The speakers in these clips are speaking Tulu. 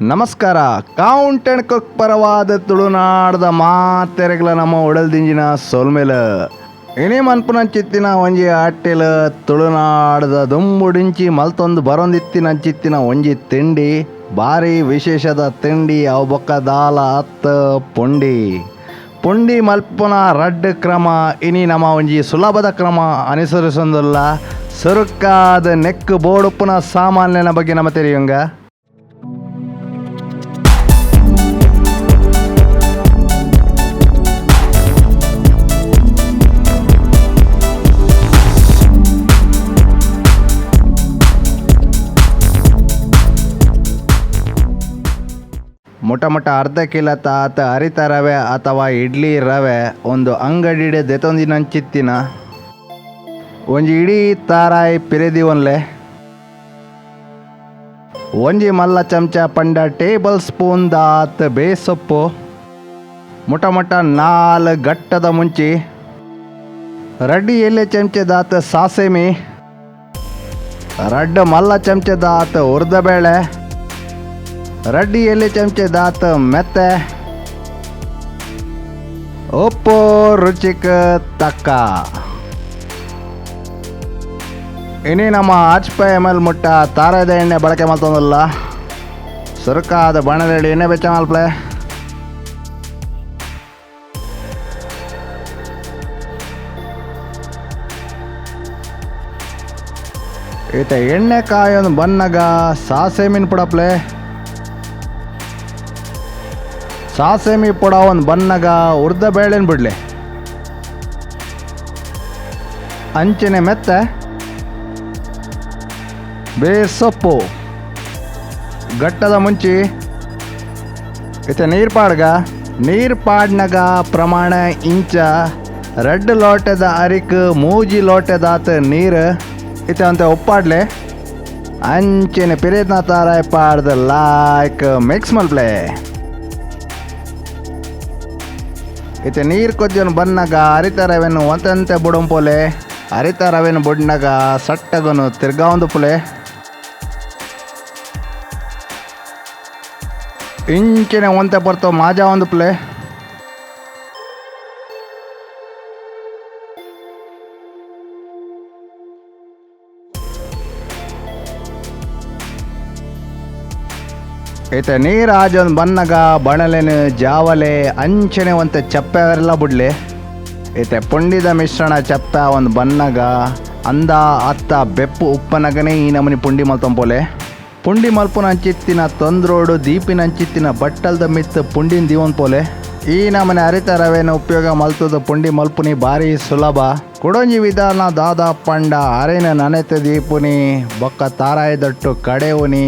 ನಮಸ್ಕಾರ. Count and cook ಪರವಾದ ತುಳುನಾಡ್ದ ಮಾತೆರೆಗ್ಲ ನಮ್ಮ ಉಡಲ್ದಿಂಜಿನ ಸೊಲ್ಮೆಲ. ಇನಿ ಮನ್ಪುನಂಚಿತ್ತಿನ ಒಂಜಿ ಅಟ್ಟಿಲ್ ತುಳುನಾಡ್ದ ದುಂಬುಡಿಂಚಿ ಮಲ್ತೊಂದು ಬರೊಂದಿತ್ತಿನಂಚಿತ್ತಿನ ಒಂಜಿ ತಿಂಡಿ, ಬಾರಿ ವಿಶೇಷದ ತಿಂಡಿ. ಅವು ಬೊಕ್ಕ ದಾಲ ಅತ್ತ, ಪುಂಡಿ. ಪುಂಡಿ ಮಲ್ಪುನ ರಡ್ಡ್ ಕ್ರಮ. ಇನಿ ನಮ್ಮ ಒಂಜಿ ಸುಲಭದ ಕ್ರಮ ಅನುಸರಿಸೊಂದುಲ್ಲ. ಸುರುಕಾದ ನೆಕ್ ಬೋಡುಪ್ಪುನ ಸಾಮಾನ್ಯನ ಬಗ್ಗೆ ನಮ್ಮ ತೆರಿಯುಂಗ. ಮೊಟ ಮೊಟ ಅರ್ಧ ಕಿಲೋ ತಾತ ಅರಿತ ರವೆ ಅಥವಾ ಇಡ್ಲಿ ರವೆ ಒಂದು ಅಂಗಡಿಡೆ ದೆತೊಂದಿನಂಚಿತ್ತಿನ ಒಂಜಿ ಇಡೀ ತಾರಾಯಿ ಪಿರೆದಿ ಒನ್ಲೆ, ಒಂಜಿ ಮಲ್ಲ ಚಮಚ ಪಂಡ ಟೇಬಲ್ ಸ್ಪೂನ್ ದಾತ್ ಬೇಸೊಪ್ಪು, ಮೊಟ ಮೊಟ 4 ಗಟ್ಟದ ಮುಂಚಿ, 2 ಎಲೆ ಚಮಚ ದಾತ್ ಸಾಸೆಮಿ, 2 ಮಲ್ಲ ಚಮಚ ದಾತ್ ಉರ್ದಬೇಳೆ, 2 ಎಲೆ ಚಮಚ ದಾತ್ ಮೆತ್ತೆ, ಉಪ್ಪು ರುಚಿಕ್ ತಕ್ಕ. ಇನಿ ನಮ್ಮ 5 ml ಮುಟ್ಟ ತಾರಾದ ಎಣ್ಣೆ ಬಳಕೆ ಮಲ್ತೊಂದಲ್ಲ. ಸುರುಕಾದ ಬಾಣಲೆಡ್ ಎಣ್ಣೆ ಬೆಚ್ಚ ಮಲ್ಪ್ಲೆ. ಈತ ಎಣ್ಣೆ ಕಾಯೊಂದು ಬನ್ನಗ ಸಾಸೆಮೀನ್ ಪುಡಪ್ಲೆ. ಸಾಸೆಮಿ ಪುಡ ಒಂದು ಬನ್ನಗ ಉರ್ದ ಬೇಳೆನ್ ಬಿಡ್ಲೆ, ಅಂಚನೆ ಮೆತ್ತೆ, ಬೇಸೊಪ್ಪು, ಗಟ್ಟದ ಮುಂಚಿ, ಇತ್ತ ನೀರು ಪಾಡ್ಗ. ನೀರು ಪಾಡ್ನಗ ಪ್ರಮಾಣ ಇಂಚ 2 ಲೋಟದ ಅರಿಕ್ 3 ಲೋಟದಾತ ನೀರು. ಇತ್ತ ಅಂತ ಒಪ್ಪಾಡ್ಲೆ. ಅಂಚನೆ ಪಿರೇತ್ನ ತಾರಾಯ್ ಪಾಡ್ದ ಲಾಯ್ಕ್ ಮಿಕ್ಸ್ ಮಲ್ಪ್ಲೆ. ಇತ್ತ ನೀರು ಕೊಜ್ಜನು ಬನ್ನಗ ಅರಿತ ರವೆನು ಒಂತಂತೆ ಬುಡಂಪೋಲೆ. ಅರಿತ ರವೆನು ಬುಡ್ನಗ ಸಟ್ಟಗನು ತಿರ್ಗಾವಂದು ಪುಲೆ. ಇಂಚಿನ ಒಂತೆ ಪೊರ್ತು ಮಾಜಾ ಒಂದು ಪ್ಲೆ. ಈತ ನೀರು ಆಜೊಂದು ಬನ್ನಗ ಬಣಲೆನು ಜಾವಲೆ ಅಂಚನೆ ಒಂತೆ ಚಪ್ಪೆವರೆಲ್ಲ ಬುಡ್ಲೆ. ಈತ ಪುಂಡಿದ ಮಿಶ್ರಣ ಚಪ್ಪೆ ಒಂದು ಬನ್ನಗ ಅಂದ ಅತ್ತ ಬೆಪ್ಪು ಉಪ್ಪನಗನೇ ಈ ನಮನಿ ಪುಂಡಿ ಮಲ್ತೊಂಪೋಲೆ. ಪುಂಡಿ ಮಲ್ಪುನ ಅಂಚಿತ್ತಿನ ತೊಂದ್ರೋಡು ದೀಪಿನ ಅಂಚಿತ್ತಿನ ಬಟ್ಟಲ್ದ ಮಿತ್ತು ಪುಂಡಿನ ದೀವನ್ ಪೋಲೆ. ಈ ನಮನೆ ಅರಿತ ರವೆನ ಉಪಯೋಗ ಮಲ್ತದ ಪುಂಡಿ ಮಲ್ಪುನಿ ಭಾರಿ ಸುಲಭ. ಕುಡೊಂಜಿ ವಿಧಾನ ದಾದ ಪಂಡ ಅರೆನ ನನೆತ ದೀಪುನಿ ಬೊಕ್ಕ ತಾರಾಯಿದಟ್ಟು ಕಡೆವುನಿ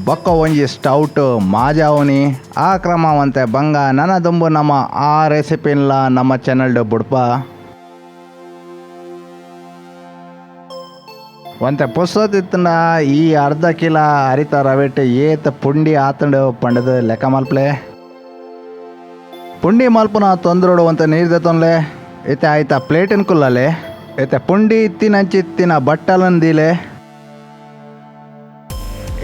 ಬೊಕ್ಕ ಒಂಜಿ ಸ್ಟೌಟ್ ಮಾಜಾವುನಿ. ಆ ಕ್ರಮವಂತೆ ಬಂಗ ನನ ದುಂಬು ನಮ್ಮ ಆ ರೆಸಿಪಿನ್ಲ ನಮ್ಮ ಚಾನಲ್ಡ್ ಬುಡ್ಪ. ಒಂತೆ ಪುಸ್ತತಿತ್ತನ ಈ ಅರ್ಧ ಕಿಲೋ ಅರಿತ ರವೆಟ್ ಏತ್ ಪುಂಡಿ ಆತಂಡು ಪಂಡದು ಲೆಕ್ಕ ಮಲ್ಪ್ಲೆ. ಪುಂಡಿ ಮಲ್ಪುನ ತೊಂದ್ರೋಡು ಒಂತೆ ನೀರು ದೆತೊನ್ಲೆ. ಇತ್ತೆ ಆಯ್ತಾ ಪ್ಲೇಟಿನ ಕುಲ್ಲಲೆ. ಇತ್ತೆ ಪುಂಡಿ ಇತ್ತಿನಂಚಿತ್ತಿನ ಬಟ್ಟಲಂದಿಲೆ.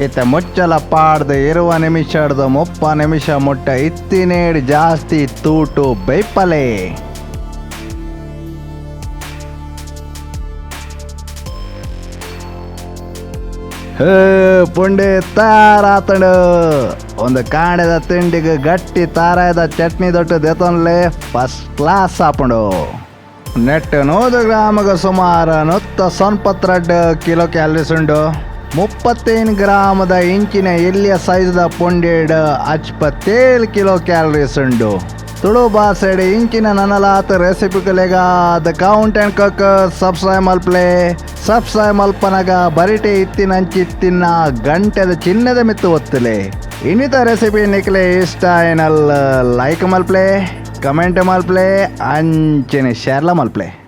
ಇತ್ತೆ ಮುಚ್ಚಲ ಪಾಡ್ದು 20 ನಿಮಿಷಡ್ದು 30 ನಿಮಿಷ ಮುಟ್ಟ ಇತ್ತಿನೇಡ್ ಜಾಸ್ತಿ ತೂಟು ಬೇಯ್ಪಲೆ. ಪುಂಡಿ ತಯಾರಾತಂಡು. ಒಂದು ಕಾಣೆದ ತಿಂಡಿಗೆ ಗಟ್ಟಿ ತಾರಾಯದ ಚಟ್ನಿ ದೊಡ್ಡ ದೆತೊನ್ಲೆ ಫಸ್ಟ್ ಕ್ಲಾಸ್ ಆಪುಂಡು. ನೆಟ್ 100 ಗ್ರಾಮ್ಗೆ ಸುಮಾರು 192 ಕಿಲೋ ಕ್ಯಾಲರೀಸ್ ಉಂಡು. 35 ಗ್ರಾಮದ ಇಂಚಿನ ಎಲ್ಲಿಯ ಸೈಜ್ದ ಪುಂಡಿಡ್ 57 ಕಿಲೋ ಕ್ಯಾಲರೀಸ್ ಉಂಡು. ತುಳು ಭಾಷೆಡ್ ಇಂಚಿನ ನನಲಾತ ರೆಸಿಪಿಗಳೆಗಾದ count and cook subscribe ಮಲ್ಪ್ಲೆ. Subscribe ಮಲ್ಪನಗ ಬರಿಟೆ ಇತ್ತಿನಂಚಿತ್ತಿನ ಗಂಟೆದ ಚಿನ್ನದ ಮಿತ್ತು ಒತ್ತಲೆ. ಇನ್ನಿತ ರೆಸಿಪಿ ನಿಕ್ಲೆ ಇಷ್ಟ ಏನಲ್ಲ ಲೈಕ್ ಮಲ್ಪ್ಲೆ, ಕಮೆಂಟ್ ಮಲ್ಪ್ಲೆ, ಅಂಚನೆ ಶೇರ್ಲ ಮಲ್ಪ್ಲೆ.